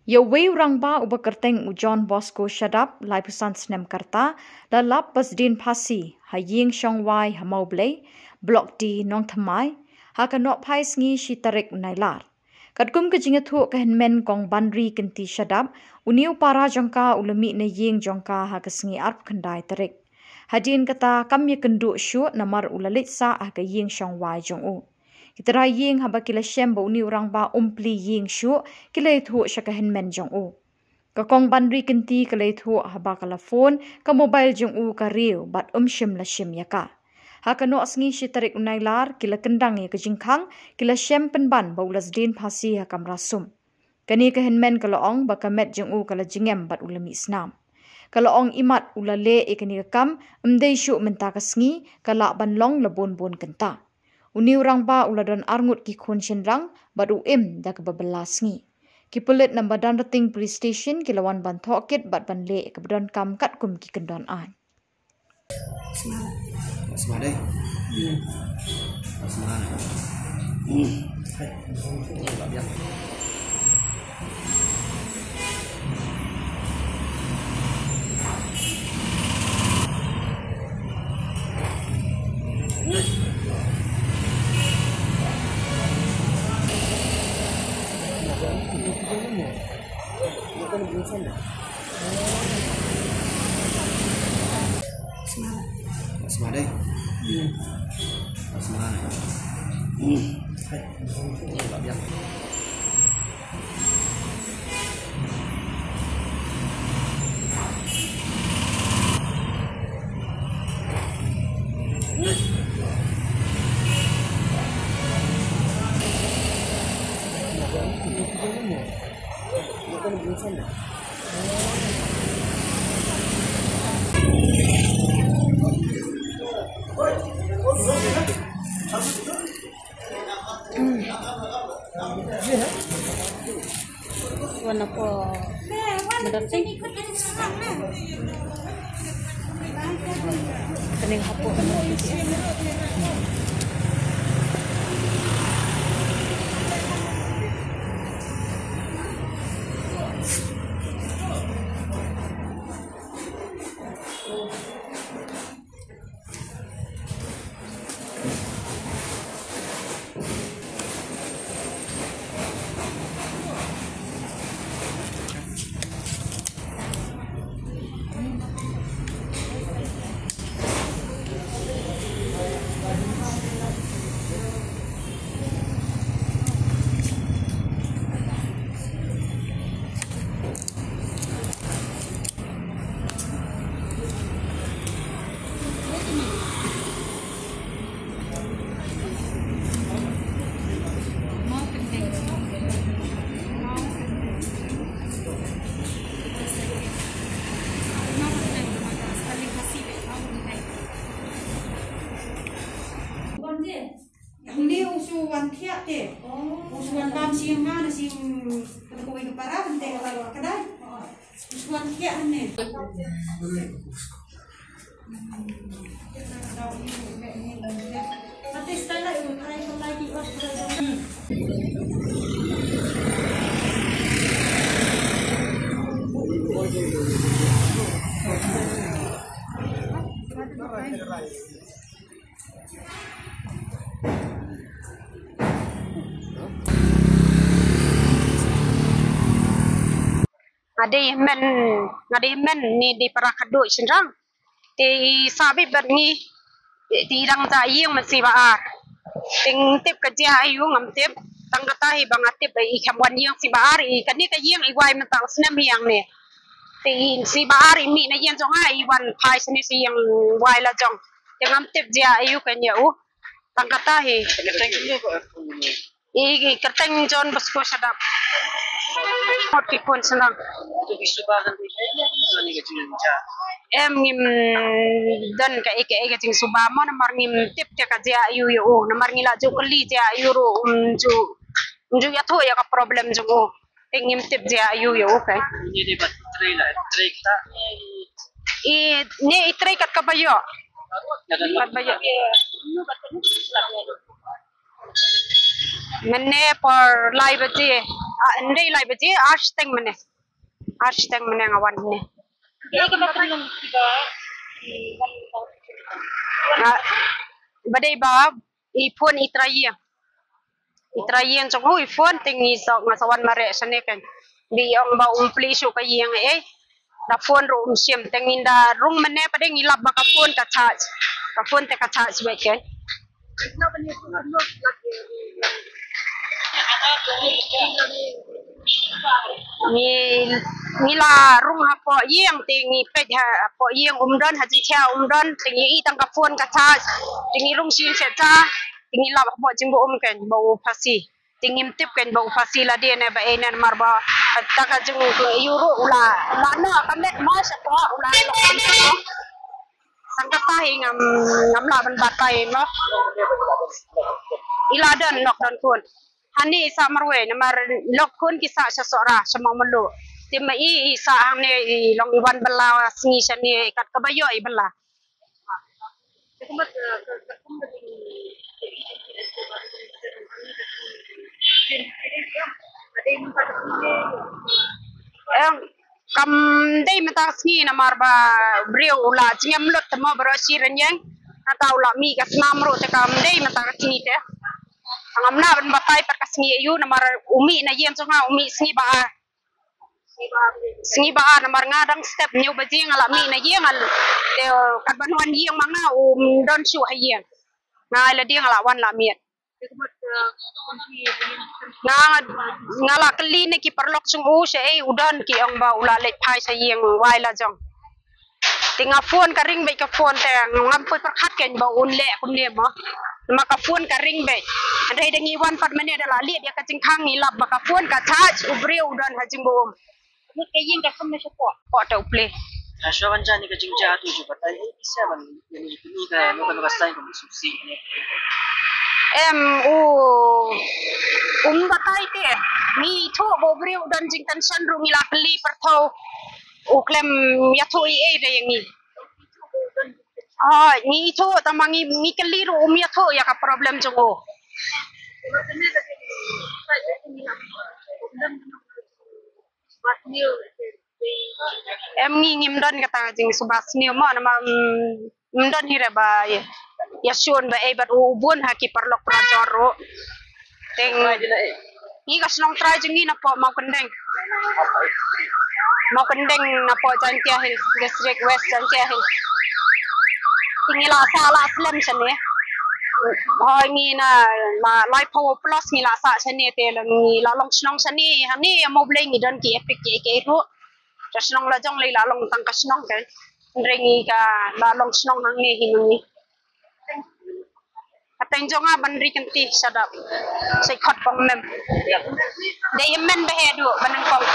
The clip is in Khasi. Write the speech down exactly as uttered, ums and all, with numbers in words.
Ïa uwei u rangbah uba kyrteng u John Bosco Shadap, laiphew san snem ka rta, la lap ba sdien phasi ha ïing shong wai ha Mawblei, Block D, Nongthymmai, ha ka nohphai sngi shi tarik u Nailar. Katkum ka jingïathuh ka hynmen Kong Banri Kynti Shadap, une u para jong ka u la mih na ïing jong ka ha ka sngi arphew khyndai tarik. Hadien kata kam ïakynduh shuh namar u la leit sah ha ka ïing shong wai jong u. Ki trai ïing haba ki la shem ba une u rangbah um plie ïing shuh, ki la ïathuh sha ka hynmen jong u. Ka Kong Banri Kynti ka la ïathuh haba ka la phone, ka mobile jong u ka riew bad um shym la shim ïa ka. Ha ka nohsngi shi tarik u Nailar, ki la kyndang ïa ka jingkhang, ki la shem pynban ba u la sdien phasi ha kamra sum. Kane ka hynmen ka la ong ba ka met jong u ka la jingem bad u la mih snam. Ka la ong imat u la leh ïa kane ka kam, ym dei shuh mynta ka sngi, ka lah ban long la bun bun kynta. Une u rangbah u la don arngut ki khun shynrang bad u im da kaba bylla sngi. Ki pulit na Madanrting Police Station ki la wan ban thoh kit bad ban leh ïa kaba donkam katkum ki kyndon aiñ. Sma dei. Sma. Sma dei. Sma. Wan ako. Madating. Kaning hapo. Une u shu wan thiah te. U shu wan bam sha ïing nga na sha ïing kata kawei ka para hangte ka dai. U shu wan thiah hangne. Nga dei hynmen, nga dei hynmen ne dei para khadduh shynrang. Te i sah beit bad ngi, te i dang jah ïing mynsiem ba ar. Te ngim tip ka jia aïu, ngam tip. Tang kata hi ba nga tip ba i kham wan ïing sien ba ar, i kane ka ïing i wai mynta u snem hi hangne. Te i sien ba ar i mih na ïing jong nga, i wan phai shane sha ïing wai la jong. Te ngam tip jia aïu kane u. Tang kata hi. I, i kyrteng John Bosco Shadap. Mut ki khun shnong. Em, ngim don kaei kaei ka jingsuba mo, namar ngim tip te ka jia aïu ïa u, namar ngi la ju kylli jia aïu ruh um ju, um ju ïathuh ïa ka problem jong u. Te ngim tip jia aïu ïa u. Te i ne i trei kat kaba ïoh. Kat ba ïoh. Mynne por lai baje, ah, ndai lai baje, ar shiteng mynne. Ar shiteng mynne nga wan mynne. Ah, ba dei ba i phone i trai ïing. I trai ïing jong u i phone, te ngi sa, nga sa wan mareh shane kan. Ba i ong ba um plie shuh ka ïing eh. Da phone ruh um shim, te ngin da rung mynne pat de ngi lap ba ka phone ka charge. Ka phone te ka charge beit kan. Ngi, ngi la rung hapoh ïing, te ngi peit hapoh ïing um don, ha jingkhia um don, te ngi ïohi tang ka phone ka charge, te ngi rung shisha, te ngi lap hapoh jingbaum kan ba u phasi. Te ngim tip kan ba u phasi lade ne ba ei ne, namar ba kata ka jing ïu ruh u la, la noh ka met mo shapoh, u la noh ka met mo. Tang kata hi ngam, ngam lah ban batai mo. I la don, nok don khun. Hangne i sah marwei, namar lok khun ki sah sha Sohra, sha Mawmluh. Te ma i, i sah hangne, i long i wan bylla sngi shane, kat kaba ïoh i bylla. Em, kam dei mynta ka sngi namar ba briew u la jingem lut te mo baroh shi rynïeng. Nangta u la mih ka snam ruh te kam dei mynta ka sngi te. Ngam lah ban batai pat ka sngi aïu namar u mih na ïing jong nga u mih sngi ba ar. Sngi ba ar namar nga dang step hynñiew baje nga la mih na ïing, nga te katba wan ïing ma nga um don shuh ha ïing. Nga ai lade nga la wan la miet. Nga, nga la kylli na ki paralok jong u shaei u don, ki ong ba u la leit phai sha ïing wai la jong. Te nga phone ka ring beit ka phone te ngam poi pyrkhat kein ba un leh kumne mo. Namar ka phone ka ring beit. Hynrei da ngi wan pat mynne da la leit ïa ka jingkhang ngi lap ba ka phone ka charge, u briew u don ha jingbaum. Mut ka ïing ka kham na shapoh. Poh te u plie. Ha shuwa ban jan ïa ka jingjia tu ju batai hi, ki sa ban ïa ni, ki ni ka, no ka, no ka sign ka, susi. Em, u, um batai te. Ngi ithuh ba u briew u don jingtension ruh ngi la kylli pyrthuh. U khlem ïathuh ei ei da ïa ngi. Ah, ngi ithuh tang ma ngi, ngi kylli ruh um ïathuh ïa ka problem jong u. Em, ngi ngim don kata ka jingsuba sniew mo, namar, mm, ym don hi re ba ïa, ïa shun ba ei bad u bun ha ki paralok parajor ruh. Te ngi ka shnong trai jong ngi napoh Mawkyndeng. Mawkyndeng napoh Jaintia Hills District, West Jaintia Hills. Te ngi la sah la slem shane. Hoi ngi na la laiphew plus ngi la sah shane te la ngi la long shnong shane, hangne ïa Mawblei ngi don ki EPIC ki ei ki ei ruh. Ka shnong la jong lei la long tang ka shnong kan. Hynrei ngi ka la long shnong hangne hi ma ngi. Ka teng jong nga ban ri kynti shadap. Sai khot pong mem. Dei ym men ba he du ban kong.